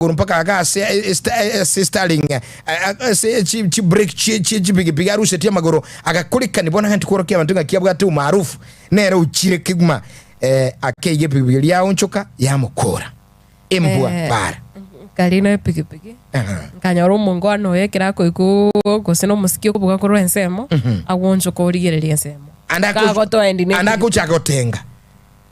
Amagoro mpaka aga ase ase steering ase chi brake chie chie chipigipigi arusetie amagoro agakorekani bono agenti kworokia abanto ng'aki abwate umaarufu nere ochire kegima eh, akeiga epigipigi eria yaonchoka yamokora embwa Eh, bara nkarina epigipigi Aha. nkanyora omongwana oyo ekero akoigwa gose na omosiki okobuga korwa ensemo agwonchoka origereria ensemo Ande ako- Kagotoendi ne ande agocha gotenga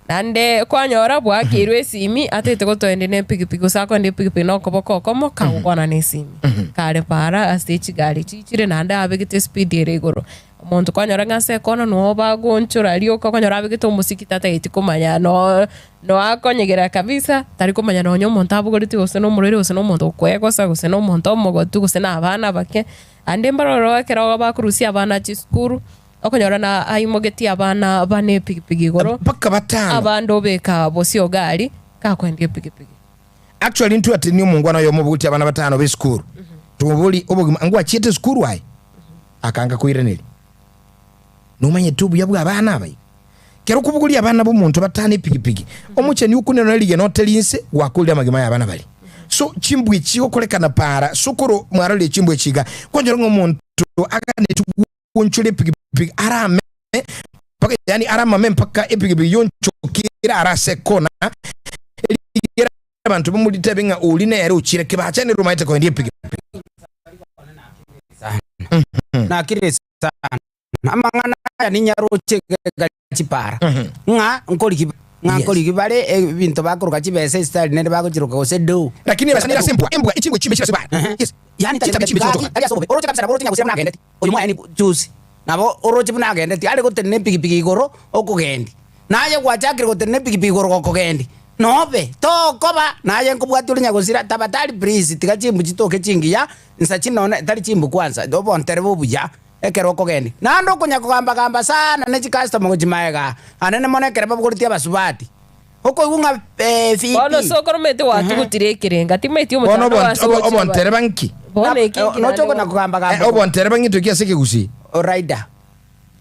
Naende kwanyora bwakeirwe esimi atagete gotoendia ne epikipiki gose akoendia epikipiki na okoboko okomo kagokwana na esimi. Kare para ase chigari chichire naende abegete espeed ere igoro. Omonto kwanyora ng'a ase ekona noo bagoonchora rioka okonyora abegete omosiki tatageti komanya noo noo akonyegera kabisa tari komanya nonye omonto abogoretie gose na omorwaire gose na omonto okoegosa gose na omonto omogotu gose na abana abake. Naende mbaroro ekero bakorusia abana chisukuru. Okonyora na aimogetie abana bane epigipigi igoro, Mpaka batano. abande obeka bosio gari, gakoendia epigipigi. Actually intwe ati ni omongwana oyomo obogotie abana batano b'esukuru. Tomobori obogima ngwachiete esukuru aye? Akanga koiraneria. Nomanyete obuya bwa abana aba iga? Kero okobogoria abana b'omonto batano epigipigi, omocheni okune nonye rigena oteri inse, gwakorire amagima y'abana baria. So chimbwa echi chigokorekana para, sokoro mwarorire chimbwa echi iga, kwanyora ng'a omonto aganetie gwonchora epigipigi arame mpaka yaani aramame mpaka epigipigi yonchokere are ase ekona, erigere abanto bamoritebe ng'a oria nere ochire kebacha nere omaete koendia epigipigi. Nakirire sana. Amang'ana aya ninyaroche geka chipara, ng'a nkorigi ng'a Yes. nkorigi bare ebinto bakoroka chibesa esitari nere bagochiroka gose doo. Lakini ebesa nere ase embwa, embwa echingwe chimbe chire ase bare. Yes. Yaani tari Chitabi chimbe gaki chigotoka. tari ase obobe oroche kabisa nabo oroche nyagusira buna agendeti oyo mwaye ni juzi nabo oroche buna agendeti are gotenena epigipigi igoro okogendi naye gwachakire gotenena epigipigi igoro gokogendi nobe tokoba naye nkobwati ore nyagusira tafadhali please tiga chimbu chitoke chingiya nsa chinone tari chimbu kwanza obontereba obuya. Ekero okogendia, naende okonya kogamba-gamba sana ne chikastoma gochia magega, anene mono ekero babogoretie abasubati. Okoigwa ng'a vipi? Bono sokoro omanyete gwatugutire ekerenga, timanyeti Bono omochando obon- ase obo- gochia bare. obontereba nki? Bono eki nki Noche naende okonya bono? kogamba-gamba Eh, obontereba ng'into ki ase ekegusii? Rider.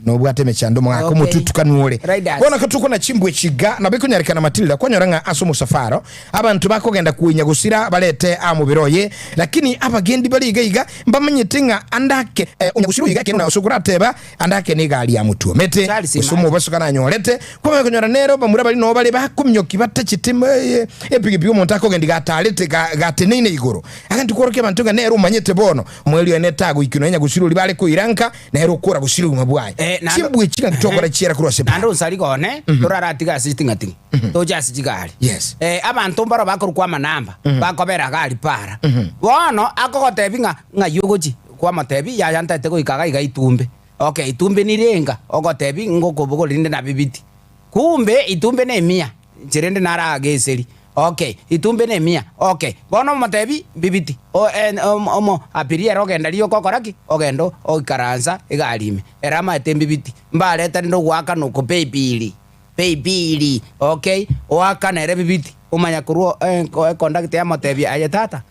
Nobwate emechando omogaka Okay. omotutukanu ore. Riders. Bono tokona chimbwa echi iga, nabo ekonyarekana Matilda kwanyora ng'a ase omosafaro abanto bakogenda koinya gosira barete aa mobere oye, lakini abagendi bare iga iga mbamanyete ng'a ande ake eh, onya gosira oyo iga ekeene ase okorateba ande ake negari yamotwomete Charles gose Imali. omobaso kananyorete. Kwamanya konyora nere bamura baria noo bare bakominyoki batachete eh, epigipigi omonto akogenda iga atarete ga gateneine igoro. Agende kworokia abanto ng'a nere omanyete bono omoerio oye netagoiki nonya nyagosira oria bare koira nka Nere okora gosira obogima bwaye. Eh, naende- Chimbwa echi ng'aki tokora chiera korwa ase Naende Paulo. onsariga one, toraratiga ase chiting'ating'a, toche ase chigari. Yes. Eh, abanto mbaro bakorokwa amanamba, bakobera gari para. Bono akogotebi ng'a ng'ai ogochi, kwamotebi yaya ntaete goika iga iga itumbe. Okay, itumbe nirenga, ogotebi ngokobogoria rinde na bibiti. Kumbe itumbe ne emia. Inche rende narageseri. Okay, itumbe nemia. Okay, bono omotebi mbibiti. O, en, omo, omo abiria ere ogenda rioka okora ki? Ogenda oikaransa egari ime. Ere amaete mbibiti. Mbareta rende ogoakana oko pay bill. Pay bill. Okay, oakana ere bibiti. Omanya korwa o, econdactor yamotebia aye tata,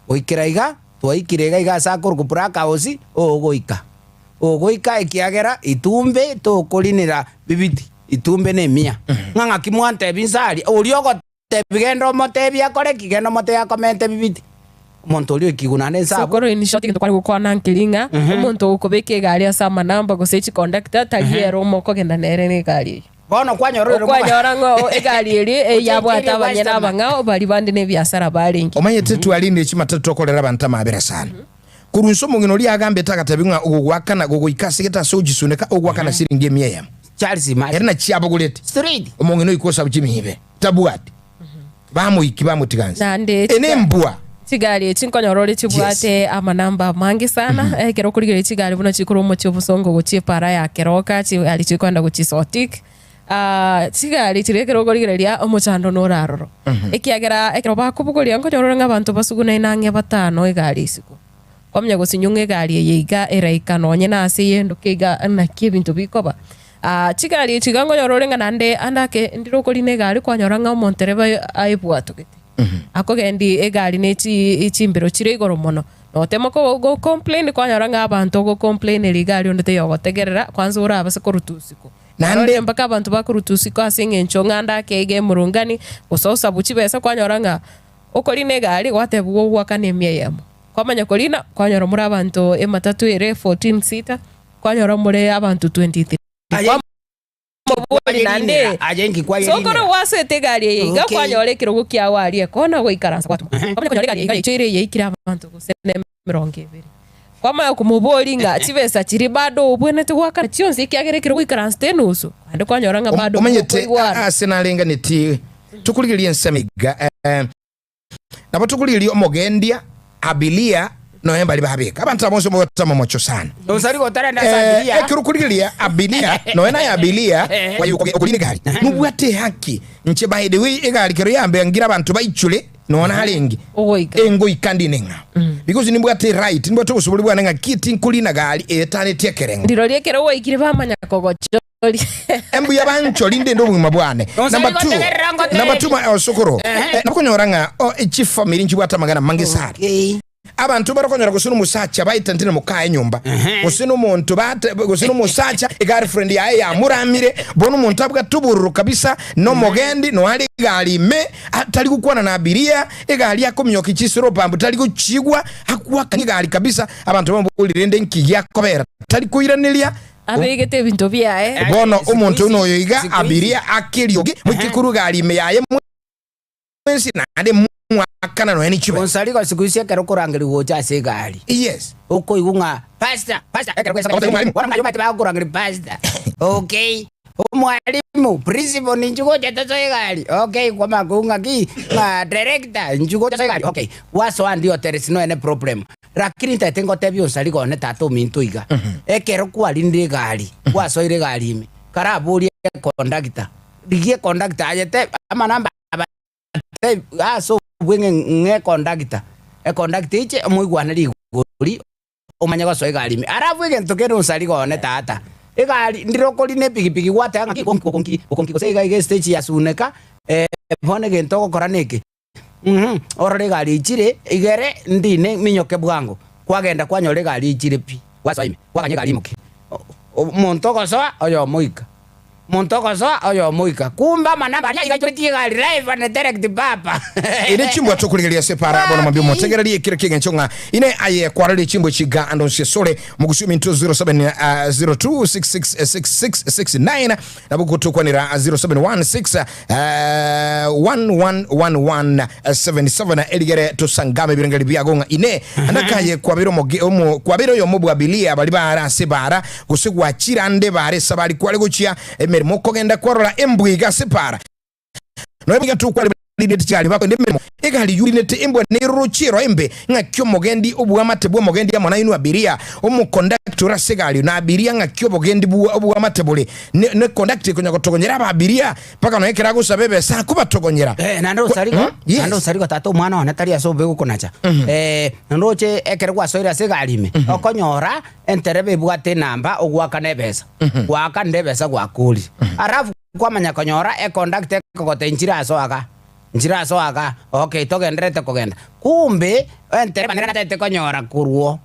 goikera iga, twaikire iga iga ase akorokwa Black House, ogoika. Ogoika ekiagera itumbe tokorinera bibiti, itumbe nemia. Ng'a ng'aki mwantebia inse aria? Oria ogotebi genda omotebie akore ki? Genda omotebie akomente bibiti. Omonto oria oikigwe naende inse abwo. Sokoro in short egento kware gokwana nkeri ng'a omonto ogokobeka egari ase amanamba gose chicondactor tari ere omokogenda nere na egari eyio. Bono kwanyora ore moba- Okwanyora ng'a egari eria eyabwate Ochencherie abanyene customer. abang'ao baria bande na ebiasara barenge. Omanyete twarinde chimatatu tokorera abanto amabera sana. Korwa inse omong'ina oria agambete agatebiwa ng'a ogogoakana gogoika ase gete ase ogochisuneka ogoakana siringi emia eyemo. Charles Imali. Ere nachio abogorete. Straight. Omong'ina oika osabu chimia ibere. Tabwati. Bamoiki bamotiga nse. Naende Ene embwa. Chigari echi nkonyora ore chibwate amanamba amange sana, ekero okorigereria chigari buna chikorwa omochie obosongo gochia epara ya Keroka, chigari chikoenda gochia Sotik, chigari chiria ekero okorigereria omochando nore aroro. Ekiagera ekero bakobogoria nkonyora ore ng'a abanto basugunaine ang'e batano egari isiko. Kwamanya gosinywa ng'a egari eye iga eraika nonye na ase eyendoka iga naki ebinto bikoba. Chigari echi iga nkonyora ore ng'a naende ande ake ndire okorina egari kwanyora ng'a omontereba aebwatogete. Akogendia egari ne chi chimbero chire igoro mono. Notema ko go complain kwanyora ng'a abanto ogo complainera egari onde taiyo ogotegerera kwanza orabase korutwa isiko. Naende- Orore mpaka abanto bakorutwa isiko ase eng'encho ng'a ande ake iga emurungani, gose osabu chibesa kwanyora ng'a. Okorina egari gwatebigwa ogoakana emia eyemo. Kwamanya korina, kwanyora more abanto ematatu ere 14 seater, kwanyora more abanto 23. Aye Kwamobori naende, Aye inki sokoro kwayerinera? gwasoete egari eye iga Okay. kwanyora ekerogo kiao aria ekona goikaransa gwatuma. Kwamanya konyora egari eye iga yaichoire eyaikire abanto gose ne emerongo ebere. Kwamanya komobori ng'a chibesa chiria bado obwenerete goakana chionsi ekiagera ekero goikaransete enusu, naende kwanyora ng'a bado Omanyete mokoigwana. ase narenganeti tokorigereria ensemo iga eh, nabo tokorigereria omogendia, abilia, nonya mbari babeka abanto aba bonsi omogotama omocho sana. Osari gotarenda ase Eh, abilia. ekero okorigereria abilia nonya naye abilia kwaye okorina egari nobwate ehaki inche by the way egari kero yambe ngira abanto baichore Nonya narenge Ogoika. engoika ndine ng'a because nimbwate right, nimbwate obosobori bwane ng'a ki tinkorina gari etanetie ekerengo. Rirorio ekero gwaikire bamanya kogochoria. Embuya banchori ndende obogima bwane. Onsari Number two, gotegerera ngotebi. number two my osokoro. Ehe. Eh, nabokonyora ng'a oh, chifamiri nchibwate amang'ana amange sana. Okay. Abanto barokonyora gose nomosacha baetantire na mokaye nyomba, gose nomonto bate gose nomosacha egirlfriend yaye yamoramire, bono omonto abwate obororo kabisa, na omogendi noyo are egari ime, atari gokwana na abiria, egari akomiokia chisiropambu tari gochigwa, agoakania egari kabisa, abanto bamobori rende nki giakobera, tari koiraneria. Abegete ebinto biaye. Bono Siku omonto hizi- buna oyo iga siku hizi. abiria ake eriogi, moike korwa egari ime yaye mwensi naende mwakana nonya ne chibesa. Onsarigo siku hizi ekero okorangerigwa gocha ase egari. Yes. Okoigwa ng'a pastor, pastor, ekero kwesoma Ogotebi mwalimu. bono omanyete bagokorangeria pastor. Okay, omwalimu, principal ninchu gocha tosoe egari. Okay, kwamanya koigwa ng'aki, ng'a director, inchu gocha tosoe egari. Okay, gwasoa ndio there is no any problem. Lakini ntagete ngotebie onsarigo one tata ominto iga, ekero kwarindire egari, gwasoire egari ime, karaborie econductor, rigia econductor aye teba amanamba Abatebie ase obweng'e ng'a ekondagita, ekondagita eiche omoigwane rigori omanye gosoa egari ime. Alafu egento kende onsariga one tata, egari ndire okorina epigipigi gwateba ng'aki okonki okonki okonki gose iga iga estage ya suneka bono egento ogokora neke mh orore egari eichire igere ndine minyoke bwango, kwagenda kwanyora egari eichire pi, gwasoa ime, kwaganya egari imoke, omonto ogosoa oyomo ika. Monto ogosoa oyomo oika, kumbe amanamba aria igaichoretie egari live and direct papa. Ere chimbwa tokorigereria ase para bono mambia omotegererie ekero ki'engencho ng'a ine aye kwararie chimbwa echi iga ande onsi asore mogusi ominto 0702666669 nabo gotokwanera 0716 111177 erigere tosangame ebirengeri biago ng'a ine andakaye kwabere omoge omo kwabere oyomo bw'abilia baria bare ase bara Gose gwachire ande bare esabari kware gochia emeremo okogenda kwarora embwa iga ase para. Nonya iga tokware barinete chigari bakoenda emeremo, egari yurinete embwa nerorochie ero embe, ng'aki omogendi oboamate bw'omogendi amo nainwe abiria, omokondakta ore ase egari na abiria ng'aki obogendi bwa oboamate bore ne ne kondakta ekonya gotogonyera ababiria mpaka nonya ekero agosaba ebesa akobatogonyera. Eh, naende Kwa- osarigo, Mm, yes. naende osarigo tata omwana one tari ase obobe gokonacha. Eh, noroche ekero gwasoire ase egari ime, okonyora Entereba ebwate enamba ogoakana ebesa, gwaakanire ebesa gwakorire. Alafu kwamanya konyora econductor ekogotebia nchire aso iga, nchire aso iga, okay togendererete kogenda. Kumbe entereba nere natagete konyora korwa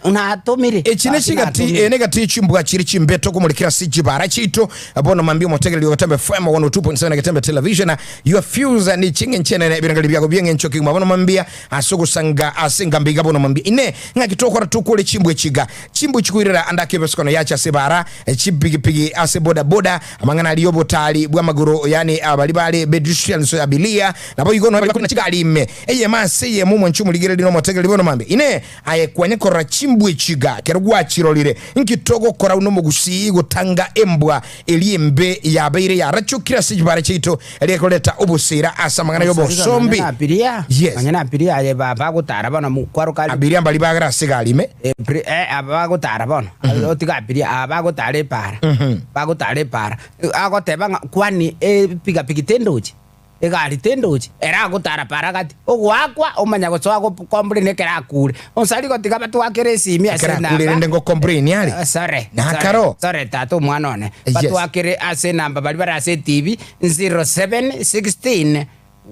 oo, natomire. Echi Gaki nechigati natomire. eye negati ye chimbwa chire chimbe tokomorekera ase chibara chiaito bono mambia omotegereri o Getembe FM 102.7 na Getembe Television your fuse ni ching'encho enene ebirengererio biago bi'eng'encho kegima bono mambia Ase ogosanga ase engambe iga bono mambia ine, ng'aki tokora tokore chimbwa echi iga? Chimbwa chikoirera ande ake ebesokono yache ase ebaara, chipigipigi ase boda boda, amang'ana aria y'obotari bw'amagoro, yaani baria bare pedestrians abilia, naboigo nonya baria bakorina chigari ime, eyemo ase eyemo omwanchi omorigereria na omotegereri bono mambia ine, aye kwanya korora chimbwa echi iga ekero gwachirorire, inki togokora buna omogusii gotanga embwa eria embe yabeire yarachokire ase chibara chiaito Erio ekoreta obosira ase amang'ana y'obosombi. Abiria, Yes. nonya na abiria aye ba bagotara bono mu- kwaroka ari- Abiria mbari bagera ase egari ime. Eh, pri- eh, aba bagotara bono otiga abiria aba bagotara epara bagotara epara Eh, agoteba ng'a kwani epigapigi tendochi egari tendochi ere agotara para gati ogoakwa omanya gosoa go complain ekero akure onsari gotiga batwakere esimi ase Ekero akure enamba rende ngo complain are. Eh, sorry, Nakaro. sorry, sorry tata omwana one Yes. Batwakere ase enamba baria bare ase etibi, 0716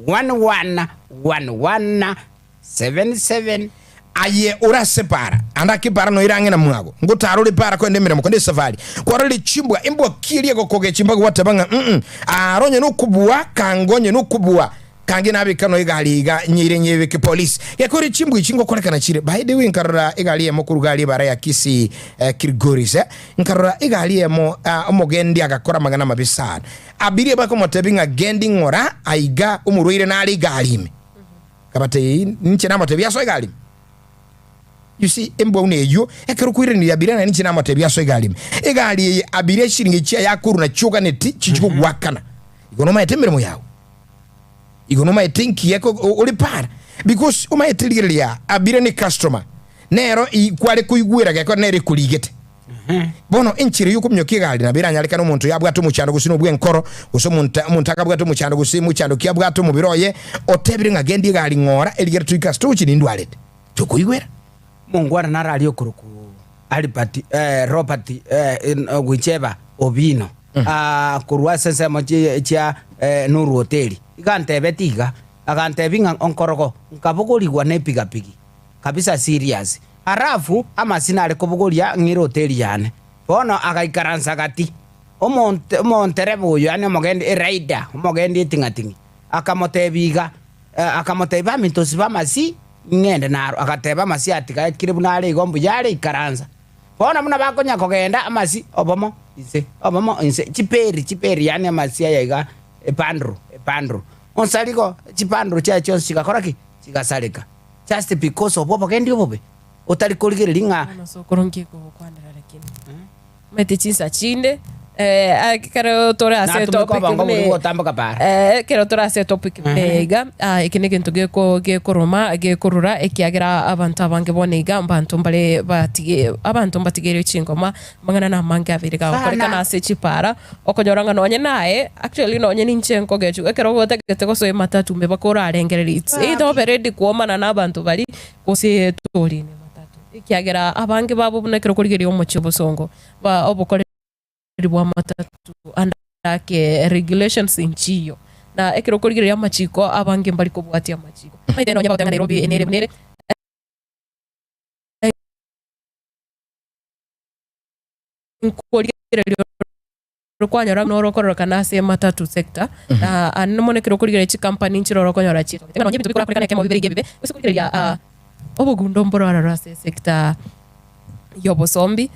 11 11 77. Aye ore ase para, ande ake para noire ang'e na mwago, ngotara ore para kogenda emeremo kende esafari, kwarorire chimbwa, embwa ki eria egokogecha mpaka gwateba ng'a mm aro onye nokobua, kanga onye nokobua. Kange nabeka no egari iga nyeire nyebeke police. Gekore chimbwa echi ngokorekana chire. By the way nkarora egari eyemo korwa gari ebara ya Kisii eh, Kilgoris eh. Nkarora egari eyemo ah, omogendi agakora amang'ana amabe sana. Abiria bakomotebia ng'a gendi ng'ora aiga omorwaire nare egari ime. Nkabatebia inche namotebia asoe egari ime. You see, embwa buna eyio, ekero okoiraneria abiria naende inche namotebia asoe egari ime. Egari eye abiria eshiringi chiaye akorwa nachio oganeti chichi kogoakana. Igo nomaete emeremo yao. Igo nomaete inki eko ore para because omaete rigereria abiria ne customer nero kware koigwera geko nere ekorigete. Bono enchera yokominyokia egari nabo eranyarekane omonto yabwate omochando gose nobwa enkoro gose omonto omonto akabwate omochando gose mochando ki abwate omobere oye otebire ng'a gendi egari ng'ora erigere toike ase togochia nindwarete tokoigwera. Omongwana naro aria okorokwa Albert Robert Gwicheba Obino korwa ase ensemo chia Nuru Hoteli. Iga antebetie iga, agantebia ng'a onkorogo nkabogorigwa nepigapigi kabisa serious, alafu amasina are kobogoria ng'ire hoteli yane. Bono agaikaransa gati, omontereba oyo yaani omogendi erider, omogendi eting'ating'i, akamotebia iga, akamotebia baminto siba amasi Ng'ende naro. Agateba, Amasi atigaekire buna are igo mbuya are, ikaransa. Bono buna bakonya kogenda, amasi obomo inse, obomo inse, chiperi, chiperi, yaani amasi aya iga, ebundle, ebundle. Onsi igo chibundle chiaye chionsi chigakora ki? Chigasareka. Just because of obogendi obobe, otari korigereria ng'a. Bono sokoro nki ekogokwanera lakini omanyete chinsa chinde eh, ekero tore ase Natumeka etopic obongo buna boria eye gotamboka para. eh, ekero tore ase etopic buna eye iga, ah, eke negento geko gekoroma gekorura ekiagera abanto abange bono iga mbanto mbare batige abanto mbatigeire chingoma, amang'ana namange abeire gagokorekana Sana. ase chipara, okonyora ng'a nonye naye actually nonye ninche nkogechwa ekero otagete gosoa ematatu mbe bakorarengereria it's either obe ready kuomana na abanto baria gose torine matatu. Ekiagera abange babo buna ekero okorigereria omochie obosongo ba obokoreri bw'amatatu ande ake regulations nchiyo. Na ekero okorigereria amachiko abange mbari kobwatia amachiko. Omanyete nonye bagoteba ng'a Nairobi nere buna ere, nkorigereria ore kwanyora buna ore okororokana ase ematatu sector, na aande mono ekero okorigereria chikampani nchire ore okonyora chire nonye ebinto bikorakorekana ekemo bibere iga ebibe, gose korigereria obogundo mboro aroro ase esector y'obosombi,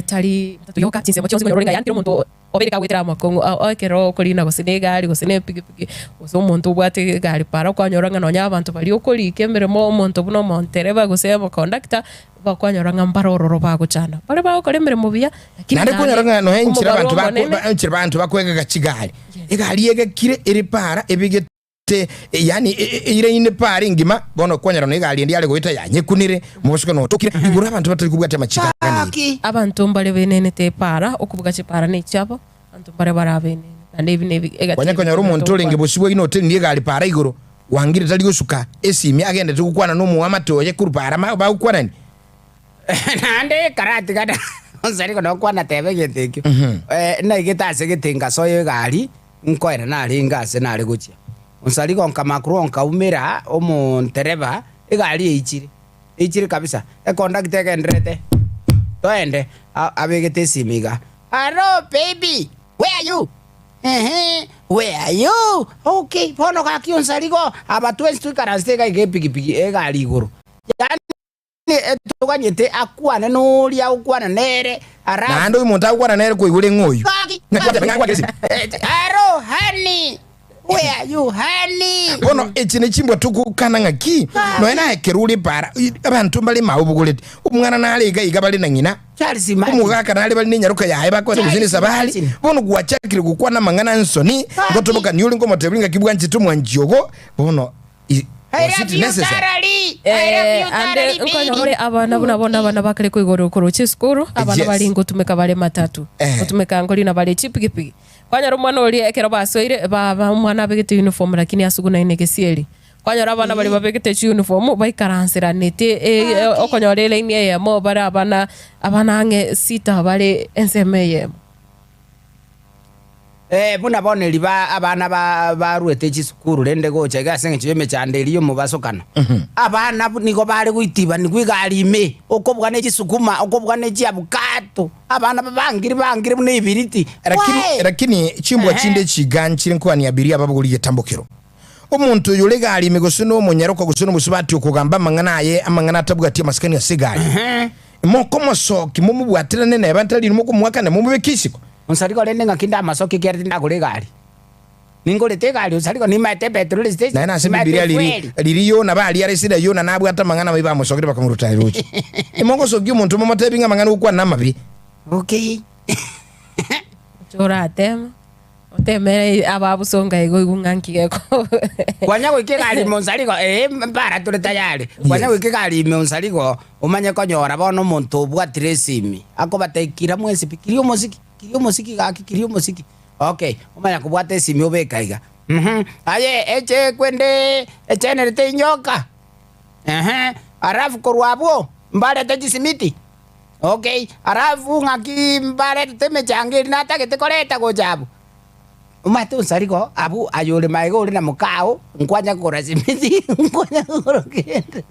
tari matatu yoka, chinsemo chionsi okonyora ore ng'a yaani kera omonto obeire kagoetera amakong'u ao ekero okorina gose na egari gose na epikipiki, gose omonto obwate egari para okonyora ng'a nonye abanto baria okorika emeremo omonto buna omontereba gose omokondakta, bakwanyora ng'a mbare ororo bagochanda. Baria bagokora emeremo buya, lakini Naende kwanyora naende ng'a nonya enchera omobaro abanto bako- omonene ba- enchera abanto bakoegeka chigari, Yes. egari egekire ere para ebegete yaani eiraine para engima, bono kwanyora nonya egari ende yare goeta yanyekunire, omobaso notokire, igoro abanto batari kobwatia amachiko aganeirie. Gaki! Abanto mbare benenete epara, okobuga chipara nechiabo, abanto mbare barabenene, naende ebi nebi egati Kwanya konyora y'ebinto omonto orenge tokwana. bosio bwaino otenenirie egari para igoro, wangire tari gosuka esimi agendete gokwana nomoamate oye korwa para ma bagokwanani. Naende ekaratigana onsi ariko nokwana teba egento ekio. Naigete ase gete ngasoa egari, nkoera narenge ase nare gochia. Onsi ariko nkamanya korwa nkaumera omontereba, egari eichire, eichire kabisa, ekondakta egenderete, toende, abegete esimi igaa, Hallo baby, where are you? Ehe, where are you? Okay, bono gaki onsi ariko, aba twensi toikaransete iga iga epikipiki egari igoro. Yaani etoganyete akwane noria agokwana nere, alafu. Naende omonto agokwana nere koigure ng'a oyio. Gaki, Ng'a twateba ng'a agwakire esimi. Hello honey, where are you honey? Bono echi ne chimbwa togokana ng'aki, nonya naye ekero ore para, abanto mbare maobogoreti, omwana nare iga iga bare na ng'ina, Charles imagine. omogaka nare bare nenyaroka yaye bakoete gose Charles nesabari, imagine. bono gwachakire gokwana amang'ana nsoni, Gaki. ngotoboka ore nkomotebi ng'aki bwanchete omwanchi ogo, bono i- I was love it you necessary? thoroughly. I love you ande thoroughly, nkonyora baby. ore abana buna bono abana bakare koigoro korwa chisukuru abana Yes. bari ngotumeka bare matatu Eh. gotumeka nkorina bare chipikipiki kwanyora omwana oria ekero basoire baba omwana abegete uniform lakini asugunaine gesieri kwanyora abana baria babegete chiuniform baikaranseranete eh, okonyora elaini eyemo bare abana abana ang'e sita bare ensemo eyemo. Eh, buna bono erio ba abana ba baruete chisukuru rende gocha iga ase eng'encho y'emechando eria y'omobasokano, abana bu nigo bare goitibanigwa egari ime, okobuga ne chisukuma, okobuga ne chiabukato, abana babangire bangire buna ebiriti. Lakini, Wee! lakini chimbwa Ehe. chinde chiganchire nkoania abiria ababogori egetambokero. Omonto oyo ore egari ime gose nomonyaroka gose nomosubati okogamba amang'ana aye, amang'ana atabwati amasikani ase egari, mokomosokia momobwaterane neba ntari mokomoakana momobeke isiko. Onsarigo rende ng'aki ndamasokie ekiagera tindagora egari. Ningorete egari onsarigo nimaete epetroli station, Naende ase nimaete Ebibilia riri, efueli. riria Yona baria are sida Yona nabwate amang'ana amabe bamosokire bakamoruta roche. Imogosokia omonto momotebi ng'a amang'ana ogokwana namabe. Okay. Oratema. Otemere ababusonga igo oigwe ng'a nki geko. Kwanya goika egari ime onsarigo, ee mpara tore tayari. Kwanya goika egari ime onsarigo, omanye konyora bono omonto obwatire esimi, akobatebia kira mwensi pi, kiria omosiki, kiria omosiki gaki, kiria omosiki. Okay, omanya kobwata esimi obeka iga, mh, aye eche kwende echeneri teinyoka, ehe, alafu korwa abwo, mbarete chisimiti. Okay, alafu ng'aki mbaretete emechango eria natagete koreta gocha abwo? Omanyete onsarigo abwo aye ore magega ore na mokao, nkwanya kogora simiti, nkwanya kogora kende.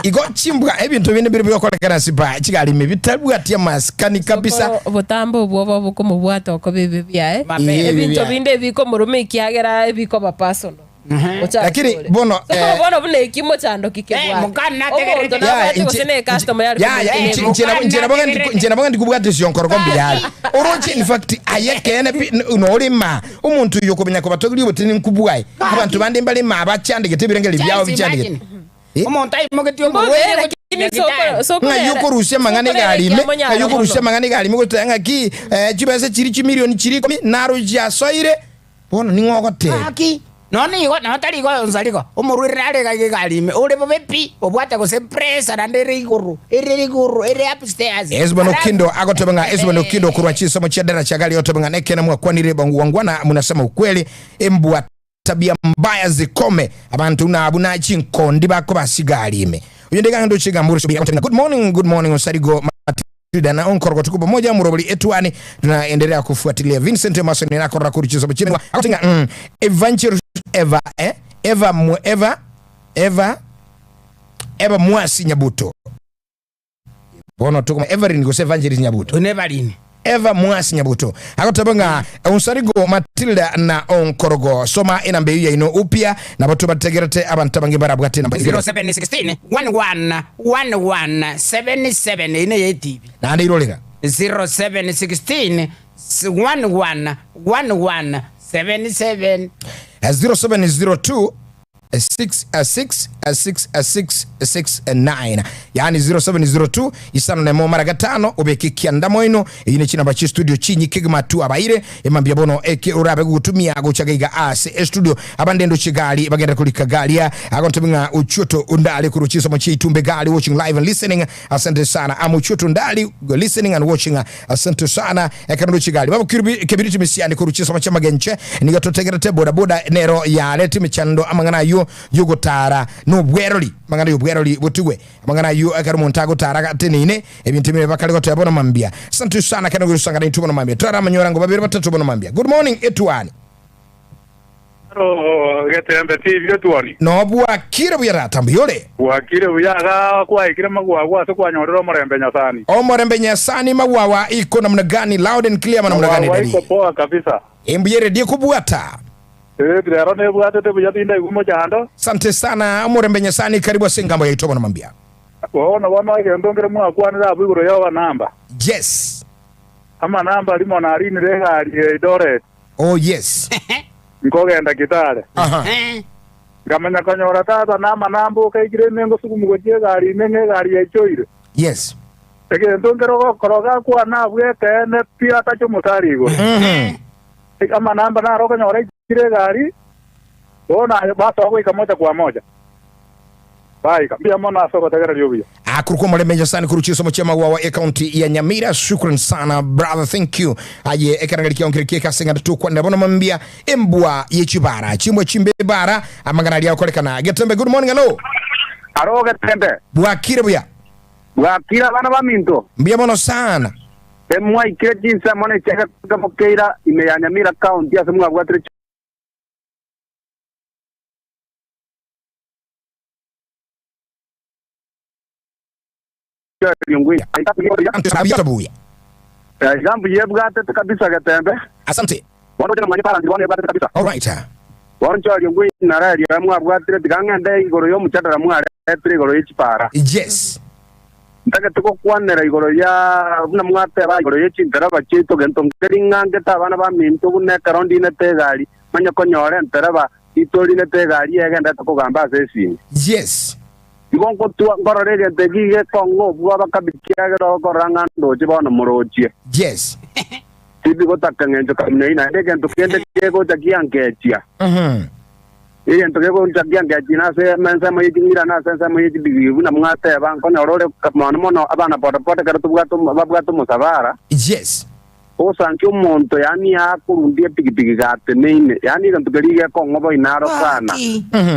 Igo chimbwa ebinto binde mbire bigokorekana ase ba chigari ime bitabwati amasikani kabisa. Sokoro botambe obwoba bokomobwata okoba ebibe biaye. Mapema. Ebibe Ebinto biaye. binde ebikomoroma ekiagera ebikoba personal. Lakini bono, Sokoro bono buna eki mochando ki Eh, kebwate. mokani nategererete. Omonto Ya, nabwate gose ne customer yare ya, ya, komokina inche- emo. inche nabo- inche nabo ng'a inche nabo ng'a ndikobwata esionkorogo mbuyare oroche in fact aye ekeene pi norima omonto oyo okomenya kobatogeria obotenenku bwaye abanto bande mbarema abachandegete ebirengererio biabo Just bichandegete imagine. Eh? Omonto aimogetie Mbobe, omorwaire gochia lakini nyagetari. sokoro- sokoro Ng'ai ere- okorusia amang'ana sokoro ere egari ime ekiamonyara ng'ai okorusia mono. amang'ana egari ime goteba ng'aki eh, chibesa chiri chimilioni chiri ikomi naro chiasoire bono ning'o ogoteba Gaki, nonya nigo, nonya tari igo onsi igo, omorwaire nare iga iga egari ime, ore bobe pi, obwate gose pressure naende ere igoro, ere igoro, ere upstairs. Esbon Alafu- Okindo agoteba ng'a Esbon Okindo korwa chinsemo chia Dara Chagali agoteba ng'a nekeene mwakwanire wangwana munasema ukweli embwa tabia mbaya zikome abanto buna abwo na chinkondi bakoba ase egari ime oyo ndiga ndoche iga mbore agoteba ng'a good morning good morning Osarigo Matilda na Onkorogo tuko pamoja murobori etuani tunaendelea kufuatilia Vincent Mason nakorora kuri chinsemo chia agoteba ng'a Evangelist Eva eh Eva Eva Eva Eva Mwasi Nyabuto Bono tokoma Everin gose Evangelist Nyabuto. One Evelyn. Eva Mwasi Nyabuto agoteba ng'a Onsarigo Matilda na Onkorogo soma enamba eyio yaino upya nabo tobategerete abanto abange barabwate enamba eyio. 0716 11 11 77 eyio neye etibi. Naende irorera. 0716 11 11 77. 0702 6 6 6 6 6 9 yaani 0702 isano na emo mara gatano obeke kianda moino eyi ne chinamba chi studio chinyi kegima tu abaire emambia bono eke orabe gutumia gocha gaiga ase estudio abande ndo chigali bagenda kulika galia agonto ng'a uchuto undali kuru chisomo chiitumbe gali watching live and listening asante sana amuchuto ndali listening and watching asante sana ekero chigali babo kebiriti misiani kuru chisomo cha magenche nigo totegerete boda boda nero yareti michando amang'ana ayo yogotara nobwerori amang'ana yobwerori botigwe amang'ana ayo ekero omonto agotara gateneine ebinto ebire bakare goteba bono mambia asante sana kero gosangana intwe bono mambia twaramanyora ngo babere batatu bono mambia good morning etuani Aro getembe tibio twoni. Nobwakire buya tata mbuya ore. Bwakire buya iga kwaikire magwagwa ase kwanyorire omorembe Nyasani. Omorembe Nyasani magwagwa iko namna gani loud and clear ama namna gani Magwagwa daddy? iko poa kabisa. Embuya eredio ekobwata. Eh rero nebwatete buya tindaigwa mochando. Sante sana omorembe Nyasani karibu ase engambo yaito bono mambia. Bono bono egento nkere mwakwanire abwo igoro y'abanamba. Yes. Amanamba rimo narinire egari ya Eldoret. Oh yes. Nkogenda Kitale. Aha. Nkamanya konyora tata namanamba okaikire ime ngosugumu gochia egari ime ng'a egari yaichoire. Yes. Egento nkere ogokora gakwana abwo ekeene pi atache omosari igoro. Amanamba naro okonyora aichire egari, bono aye basoa goika moja kwa moja. Baika. Mbuya mono ase ogotegereria obuya. Akorokwa omorembe Nyasaye korwa chisomo chia Magwawa ecounty ya Nyamira. Shukran sana brother, thank you. Aye ekerangeri kiao nkere kieka ase eng'ana tokwanera bono mambia embwa ye chibara chimbwa chimbe ebara amang'ana aria agokorekana. Getembe good morning hello. Aro Getembe. Bwakire buya. Bwakire abana baminto. Mbuya mono sana. Emwaikire chinsemo ne chiagekoka mokeira ime ya Nyamira county ase mwabwatire Buya. Iga mbuya ebwatete kabisa Getembe. Asante. Bono oche namanye balance bono ebwatete kabisa. All right. Bono nchorie ngw'inara eria mwabwatire, tiga ng'ende igoro y'omochandara mwaretire igoro ye chipara. Yes. Ntagete gokwanera igoro ya buna mwateba igoro ye chintereba chiaito, gento nkeri ng'angete abana baminto buna ekero ndinete egari, manye konyora entereba itorinete egari egendete kogamba ase esimi. Yes. Igo ngotwa nkorora egento eki gekong'a obwoba kabisa ekiagera okorora ng'a ndoche bono morochie. Yes. Tibigotaka ng'encho kamuna eyio naende egento kende kegocha giankechia. Egento kegocha giankechia nase ensemo ye ching'ira na ase ensemo ye chibigibigi buna mwateba, nkonyora ore mono mono abana bodaboda ekero tobwate babwate omosabara. Yes. Ogosankia omonto yaani akorundia epigipigi gateneine, yaani egento keria gekong'oboina naro sana.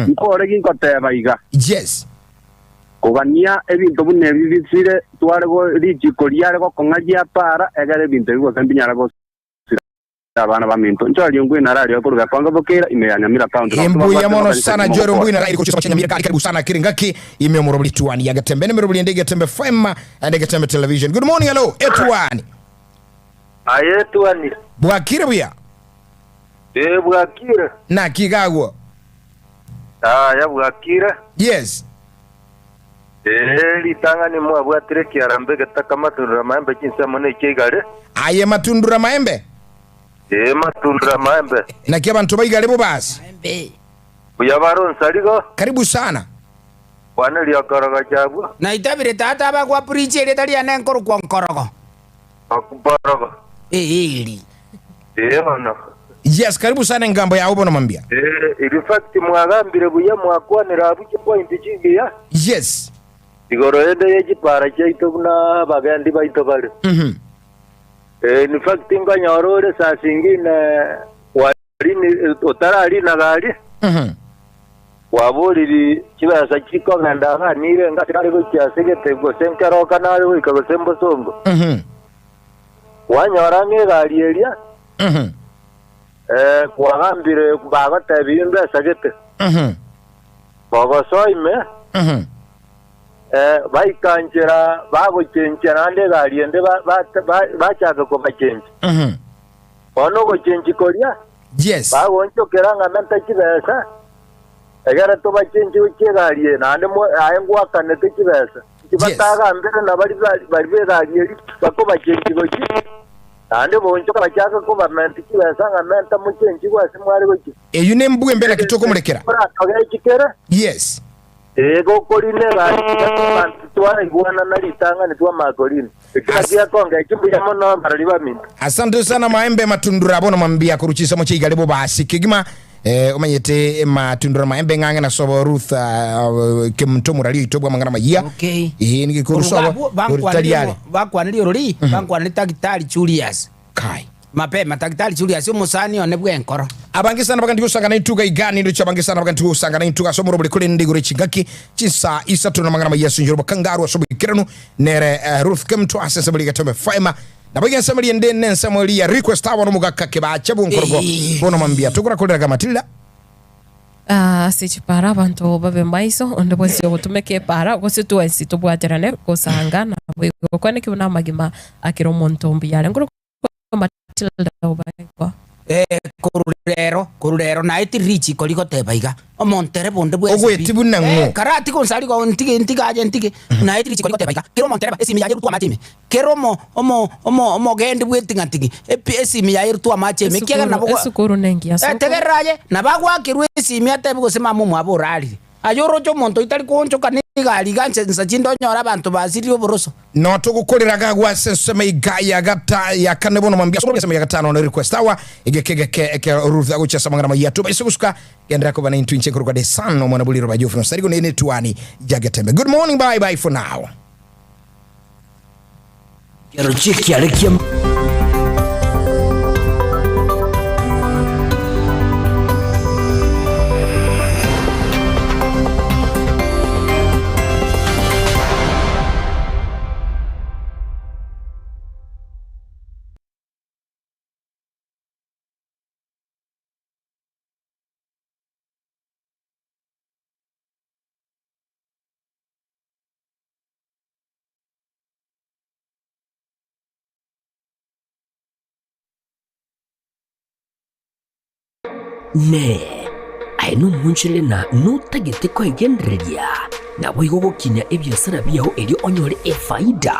Nkore ginkoteba iga. Yes. Kogania ebinto buna ebi bisire, tware go richiko riare gokong'a ria para, egere ebinto ebi gose mbinyare gosira abana baminto. Nchorie ngwina rario koruga Kongo Bokera, ime ya Nyamira County, na Imbuya tobabwate mono makanisa sana ime Joel mogokora. Mbwina rairi gochia Nyamira kari karibu sana kiri ngaki ime omorobori tuani ya Getembe ne merobori ende Getembe FM and Getembe Television. Good morning hello etuani. Aye tuani. Bwakire buya. Ee bwakire. Naki gagwo. Yaya bwakire. Yes. Ee, ritang'ani mwabwatire ekiarambe egetaka matundura maembe chinsemo ne ekia igare. Aye matundura maembe. Ee, matundura maembe. Naki abanto ba igare bobasi. Buya baronsarigo. Karibu sana. Kwaneria okorogo chabwo. Naitabire tata abagwa preach erieta riane nkorokwa nkorogo. Okborogo. Ee eri. Ee bono. Yes, karibu sana engambo yao bono mambia. Ee, in fact mwagambire buya mwakwanera abwo chipoint chingiya. Yes. Igoro ende ye chipara chiaito buna abagendi baito bare. Ee, in fact nkonyora ore saa zingine warini otararina gari. Kwaboriri chibesa chikogenda iga nire enga nare gochia ase egete gose nkeroka nare goika gose mbosongo. Kwanyora ng'a egari eria eh, kwagambire bagotebirie mbesa gete. Bogosoa ime eh, baika nchera bagochenchia naende egari ende ba- ba- ba- bachaka kobachenchia. Bono ogochenchia koria Yes. bagonchokera ng'a mente chibesa egere tobachenchie gochia egari eye naende mo- aye ngwakanete chibesa. Chibatagambire na bari bari bari b'egari eri bakobachenchia gochia naende bonchoka bachake kobamenta chibesa ng'a menta mochenchigwe ase mware gochia. Eyio nembue mbere ki tokomorekera. Oratoge chikere. Yes. Ee, gokorina egari tiga abanto twaraigwanana ritang'ani twamakorina. Ekero giakonga mbuya mono barari baminto. Asante sana maembe matundura bono mambia kuruchisa moche igare bobasi kegima eh, omanyete matundura maembe ng'ang'e na sobo Ruth kemto murari itobwa mang'ana mayia. Okay. Ee nigi kurusobo kurutariare. Bakwanire orori, bakwanire Daktari Julius. Kai. Mapema Daktari Julius omosani one bwenkoro. Abange sana bakanti gosangana intuga igani ndocha abange sana bakanti gosangana intuga somo robole kule ndigure chingaki chisa isatu na mang'ana mayia sinjoro bakangaru asobo ikiranu nere Ruth kemto asese bali gatombe faima na bagen samali ende nen samali ya request awo no mugaka kebacha bunkorogo bono mambia tukura kolera gamatilda. Ah, ase chipara abanto babe maiso onde bwensi ogotumeka epara gose twensi tobwaterane gosanga nabo igo kwane ki buna amagima akere omonto mbuya are nkoro Matilda obaigwa. Eh, korurero korurero naye tirichiko rigoteba iga omontere bonde bwensi Ogweti buna ng'o? Eh, karati gonsari go ntige ntige aje ntige naye tirichiko rigoteba iga kero omontereba esimi yaye rutwa amache ime kero omo omo omo omogendi bweting'ating'i epi esimi yaye rutwa amache ime ekiagera nabo gwa- Esukuru nengiya Eh, soko. tegerera aye nabagwakirwe esimi atebi gose mama omwabo orarire aye oroche omonto oitari koonchoka na egari iga nse nsa chinde onyore abanto basirire oboroso. No tugukorera gagwa senseme iga ya gata ya kane bono mambia somo ya gatano no request hour igeke geke eke Ruth agocha samangana mayia tuba isugusuka gendera kuba na intu inche kuruka de sano mwana buliro ba Jofno sarigo ne tuani jagetembe. Good morning, bye bye for now. Kero chikiare kia Ne. Aye nomoonchorere na notagete koegendereria, naboigo gokinia ebiasara biao erio onyore efaida.